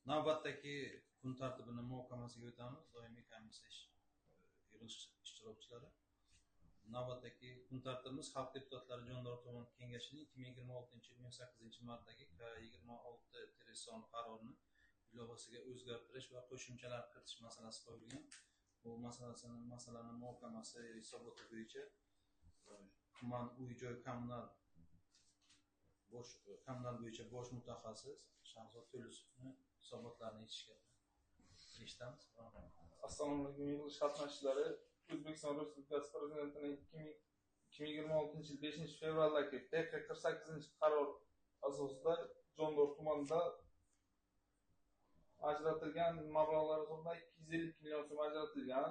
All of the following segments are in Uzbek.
Navbatdagi kun tartibini muhokamasiga o'tamiz. Doimiy komissiya yig'ilish ishtirokchilari. Navbatdagi kun tartibimiz Xalq deputatlari Jondor tuman kengashining 2026-yil 18-martdagi K26-son qarorini ilovasiga o'zgartirish va qo'shimchalar kiritish masalasi qo'yilgan. Bu masalani muhokamasi hisoboti bo'yicha tuman uy-joy kommunal bo'yicha bosh mutaxassis Shahzod To'lisovni hisobotlarini eshitamiz. Assalomu alaykum yig'ilish qatnashchilari. O'zbekiston Respublikasi Prezidentining 2026-yil 5-fevraldagi PQ-48 qaror asosida Jondor tumanida ajratilgan mablag'lar hisobidan 252 million so'm ajratilgan.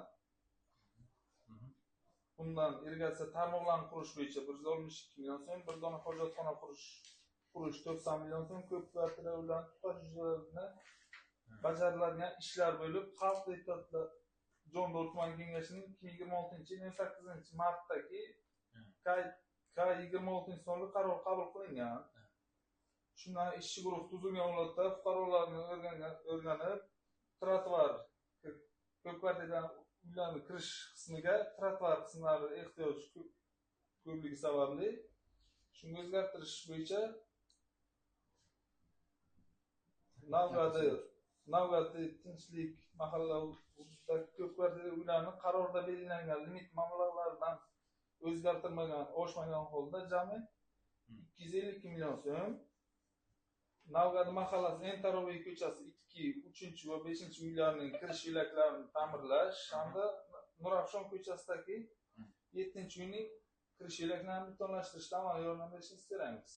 Bundan irrigatsiya tarmoqlarini qurish bo'yicha 162 million so'm, bir dona hojatxona qurish 90 million so'm, ko'p kvartirali uylarni tutash hujjatlarini bajariladigan ishlar bo'lib, Xalq deputatlari Jondor tuman kengashining 2026-yil 18-martdagi K26 sonli qaror qabul qilingan. Shundan ishchi guruh tuzilgan holatda fuqarolarni o'rganib, trotuar ko'p kvartirali uylarni kirish qismiga trotuar qismlari ehtiyoj ko'pligi sababli shunga o'zgartirish bo'yicha Navgati Tinchlik mahalla hududidagi ko'p kvartirali uylarni qarorda belgilangan limit mablag'laridan o'zgartirmagan, oshmagan holda jami 252 million so'm. Navgati mahallasi Entaroviy ko'chasi 2, 3 va 5 uylarning kirish yo'laklarini ta'mirlash hamda Nurafshon ko'chasidagi 7 uyning kirish yo'laklarini betonlashtirishda amalga yordam berishini so'raymiz.